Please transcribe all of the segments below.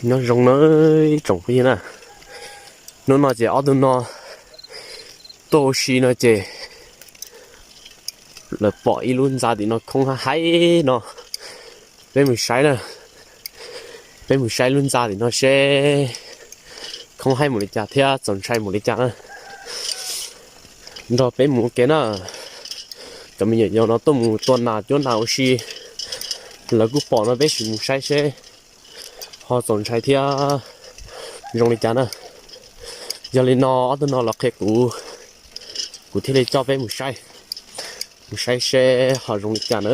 Nyob zoo na ib tsoom phooj ywg na, hnub no ces ob tug no tuaj ua si no ces lawv pom ib lub ntxa tim no khoob haib haib no, peb mus saib na, peb mus saib lub ntxa tim no seb khoob haib mus li cas thiab txaus ntshai mus li cas na. Nrog peb mus ua ke na, cov me nyuam yaus no tuaj mus tua nas cuab nas ua si, lawv kuj pom no peb sim mus saib seb ho txaus ntshai thiab zoo li cas na. Yog li no ob tug no los qhia kuv, kuv thiaj li coj peb mus saib, mus saib seb ho zoo li cas na.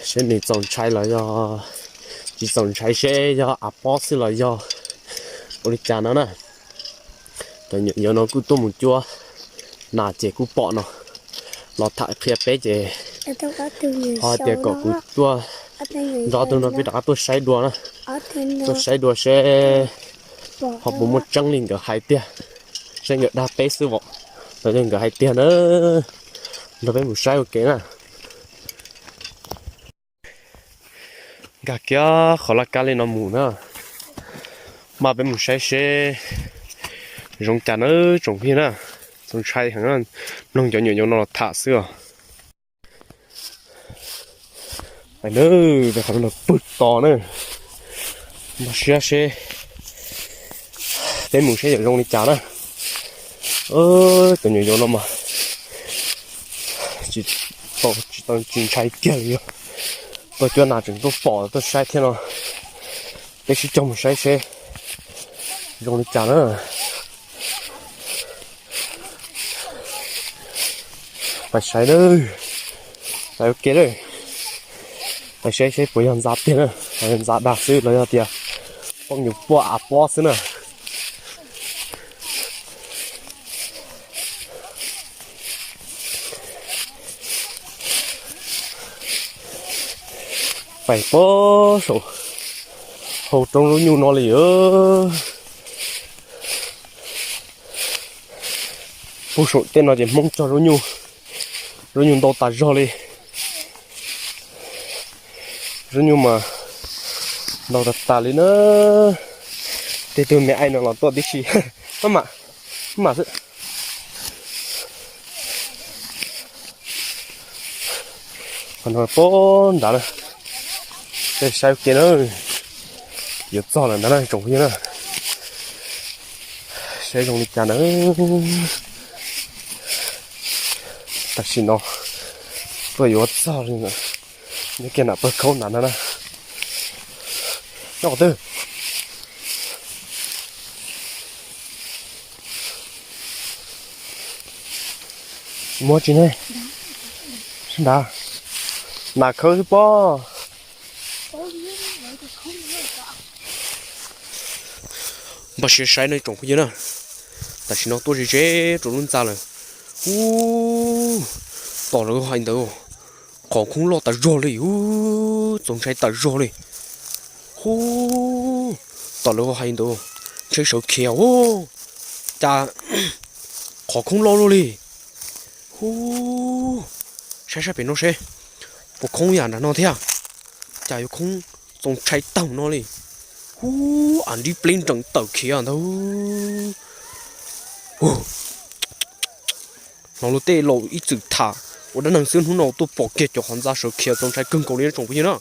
Seb nws txaus ntshai los yog tsis txaus ntshai, seb yog av pob xwb los yog ua li cas no na. Cov me nyuam yaus no kuj tuaj mus cuab nas ces kuj pom no los tham qhia peb ces ho tias kom kuv tuaj nrog ob tug no peb rov qab tuaj saib dua na, tuaj saib dua seb ho puas muaj tseeb li nkawd hais tiag, seb nkawd dag peb xwb os los yog nkawd hais tiag na. Nrog peb mus saib ua ke na. Nkag kiag qhov laj kab li no mus na, mas peb mus saib seb zoo cas na tsoom phooj ywg na. Txaus ntshai heev, mloog cov me nyuam yaus no los tham xwb os. Qhov no pw tos na, npaj siab seb peb mus seb yuav zoo li cas na. Cov me nyuam yaus no mas tsis tau, tsis tau, tsis ntshai kiag li os. Tuaj cuab nas tseem tuaj pom tuaj saib thiab no, peb sib cog mus saib seb zoo li cas na. Pais saib na, pais ua ke na, pais saib seb puas yog ntxa tiag na, yog ntxa dag xwb los yog tias poj nyuam puaj av pob xwb na. Pais puag saum hauv roob lub nyuj no li. Puag saum tej no ces Hmoob cog lub nyuj, lub nyuj ntau tas zog li. Lub nyuj mas ntau tas tas li na. Tej tug me aim no los tuaj tib si. Maj mam, maj mam xwb. Qhov no puag nrad na, peb saib ua ke na, yuav txog lawm ntag na tsoom phooj ywg na, saib zoo li cas na. Tam sim no tuaj yuav txog li, nyob kiag nram pawg khaub nrad no na. Nyob qhov twg? Muab tsis ne? Sab nrad, nas khawb xwb pob. Npaj siab saib no tsoom phooj ywg na. Tam sim no tuaj ze ze rau lub ntxa lawm. Ub, tom lawv hais ntawd, qhov khoob loj tas zog li, ub, txaus ntshai tas zog li. Ub, tom lawv hais ntawd, ntshe sawv khiav ub, cas qhov khoob loj luaj li. Ub, saib saib pem no seb puas khoob yam nram no thiab, cas yuav khoob txaus ntshai tag no li. Ub, a nrib pleb nrees tawm khiav ntag. Hnov luag tej laus ib txwm tham ua dab neeg xwb, hnub no tuaj pom kiag cov qhov ntxa sawv khiav txaus ntshai kawg nkaus li tsoom phooj ywg na.